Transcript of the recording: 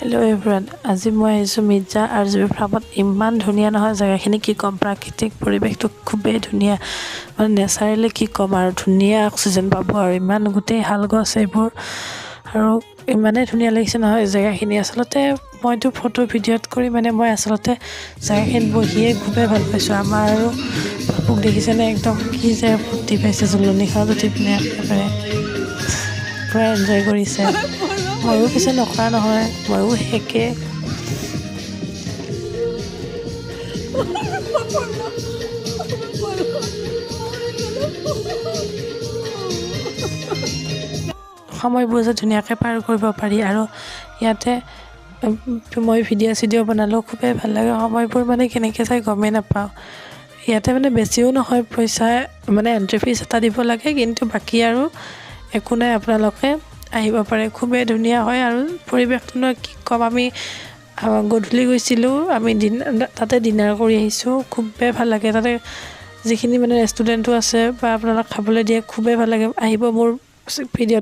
Hello' everyone, আজি মই আহিছোঁ মিৰ্জা আৰজিবি ফাৰ্মত। ইমান ধুনীয়া নহয় জেগাখিনি, কি ক'ম! প্ৰাকৃতিক পৰিৱেশটো খুবেই ধুনীয়া, মানে নেচাৰেলি কি ক'ম আৰু, ধুনীয়া অক্সিজেন পাব আৰু ইমান গোটেই শাল গছ এইবোৰ আৰু ইমানেই ধুনীয়া লাগিছে নহয় জেগাখিনি। আচলতে মইতো ফটো ভিডিঅ'ত কৰি মানে মই আচলতে জেগাখিনিত বহিয়ে খুবেই ভাল পাইছোঁ। আমাৰ আৰু বাপুক দেখিছেনে, একদম কি যে ফূৰ্তি পাইছে! জুলনিখনত উঠি পিনে একেবাৰে পূৰা এনজয় কৰিছে। ময়ো পিছে নকৰা নহয়, ময়ো একে। সময়বোৰ যে ধুনীয়াকৈ পাৰ কৰিব পাৰি আৰু ইয়াতে মই ভিডিঅ' চিডিঅ' বনালোঁ, খুবেই ভাল লাগে। সময়বোৰ মানে কেনেকৈ যায় গমেই নাপাওঁ। ইয়াতে মানে বেছিও নহয় পইচা, মানে এণ্ট্ৰি ফিজ এটা দিব লাগে, কিন্তু বাকী আৰু একো নাই। আপোনালোকে আহিব পাৰে, খুবেই ধুনীয়া হয় আৰু পৰিৱেশটোনো কি ক'ম। আমি গধূলি গৈছিলোঁ, আমি তাতে ডিনাৰ কৰি আহিছোঁ। খুবেই ভাল লাগে তাতে, যিখিনি মানে ৰেষ্টুৰেণ্টো আছে বা আপোনালোক খাবলৈ দিয়ে, খুবেই ভাল লাগে। আহিব মোৰ ভিডিঅ'ত।